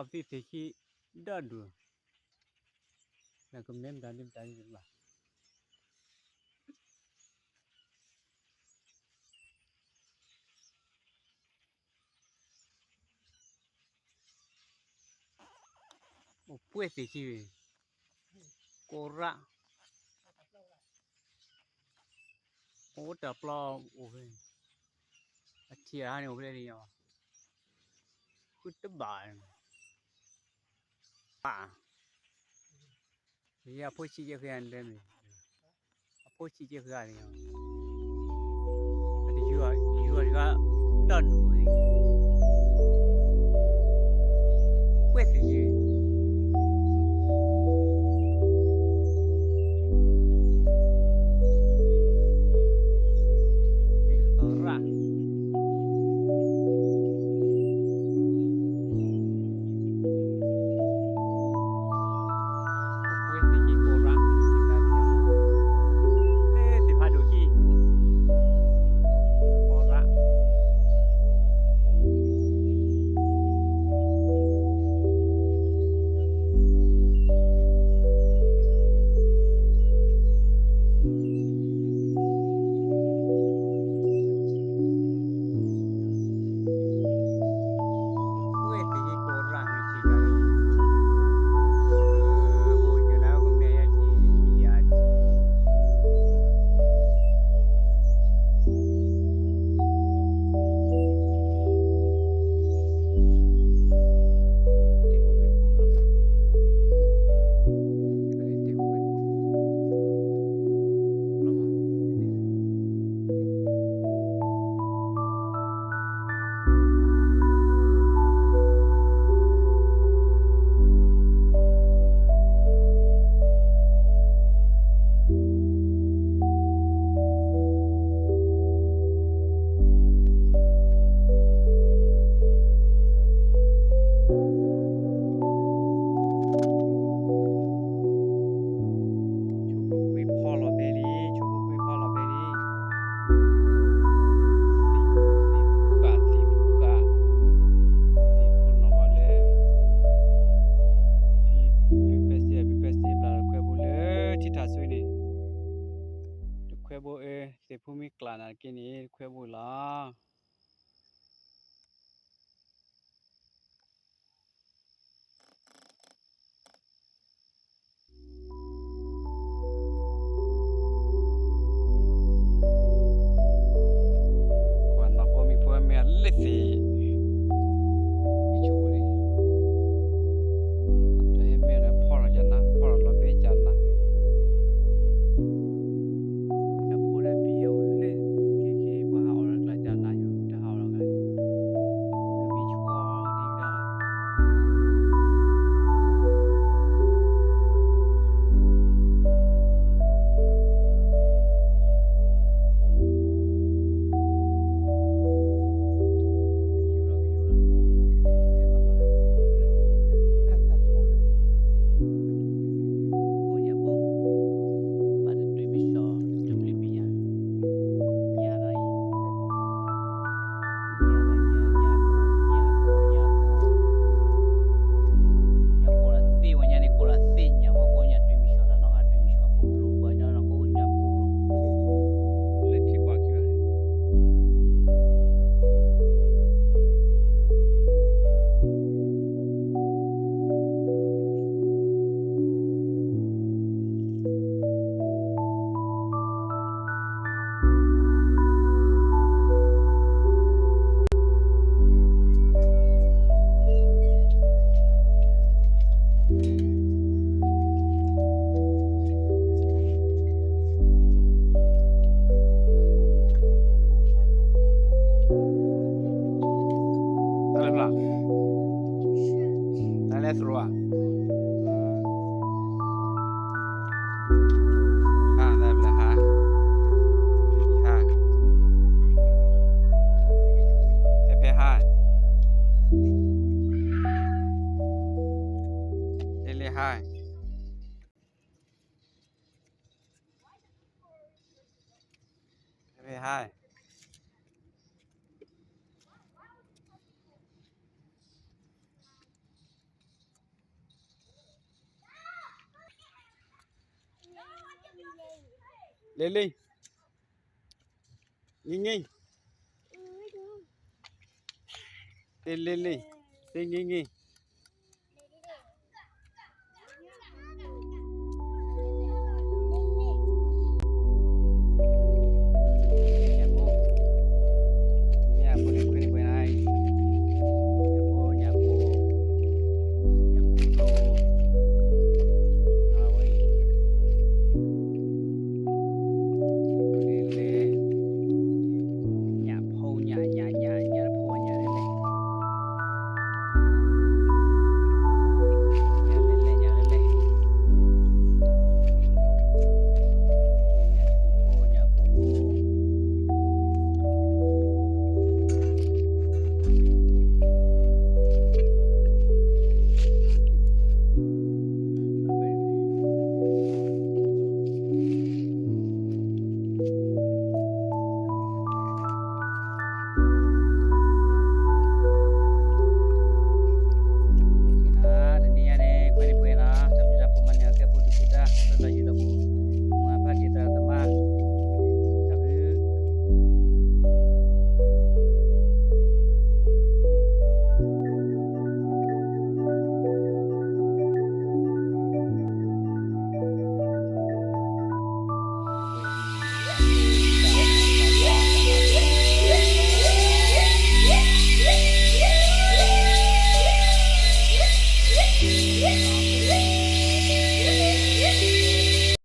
သံၣ်သ့ၣ်ခံ ဒီဒူၣ်, နကမ့ၢ်မတၤဒ်မတၤဒ်ဘၣ်. အိၣ်ပှဲၤသ့ၣ်ခံ, ကိးရၣ်, အိၣ်တၢ်ပျီအိၣ်ဖဲ, အထံၣ်အဟါန့ၣ်အိၣ်ဖဲန့ၣ်, ဃုတဘၣ်, ပၢ်, ယအဖိဆံးကဲဃဲန့ၣ်, အဖိဆံးကဲဃဲန့ၣ်, အတယူၤအီၤတဂၤ, ဒီဒူၣ်န့ၣ်, ပှဲၤသ့ၣ်ယံၤ သရၣ် ပှဲၤသ့ၣ်ယံၤ ကိးရၣ်, လၢသ့ၣ်ဖးဒိၣ်ခံ, ကိးရၣ် ဆိဖိကွံာ်ဖီလီၤဘဲလံ, ဆိဖိကွံာ်ဖီလီၤဘဲလံ, သံၣ်ဖုဃာ်, သံၣ်ဖုဃာ်, သံၣ်ဖုနီၢ်ဂီၤလၢ ဖံဖုဖဲစ့, ဖံဖဲစ့ဘျး တခွဲဘိလၢထံထၣ်စွ့န့ၣ်, တခွဲဘိအၢ, သ့ၣ်ဖူမ့ၢ်ကျးနၤတက့ၢ်န့ၣ် တခွဲဘိလီၤ. ကွၢ်နီၢ်ဖိမံၤဖိမ့ၢ်အလၢသ့ၣ်, ဆိန့ၣ်, တၢ်ဟဲမ့ၢ်ဒီးဖီၣ်ထီၣ်ကနၤ, ဖီၣ်ထီၣ်လီၤဘဲကနၤ, ဖိဒီးပယီၤအိၣ်လၢ ခဲကဲပှၤဟးအီၣ်ဒီးကျါကနၤယိၤ တဟးအီၣ်ဒီးကျါန့ၣ်, ကမံၤဆှီဒ်ကဒါလီၤ. တၢ်လၢဖျါ, တၢ်လၢသရိာ်ဧါ, ဟါ, တၢ်လၢဖျါဟါ, ဖံဖံဟါ, ဖဲဖဲဟါ, လ့လ့ဟါ, ဖဲဖဲဟါ. လ့လ့, ငံၢ်ငံၢ်, တ့လ့လ့, တ့ငံၢ်ငံၢ်.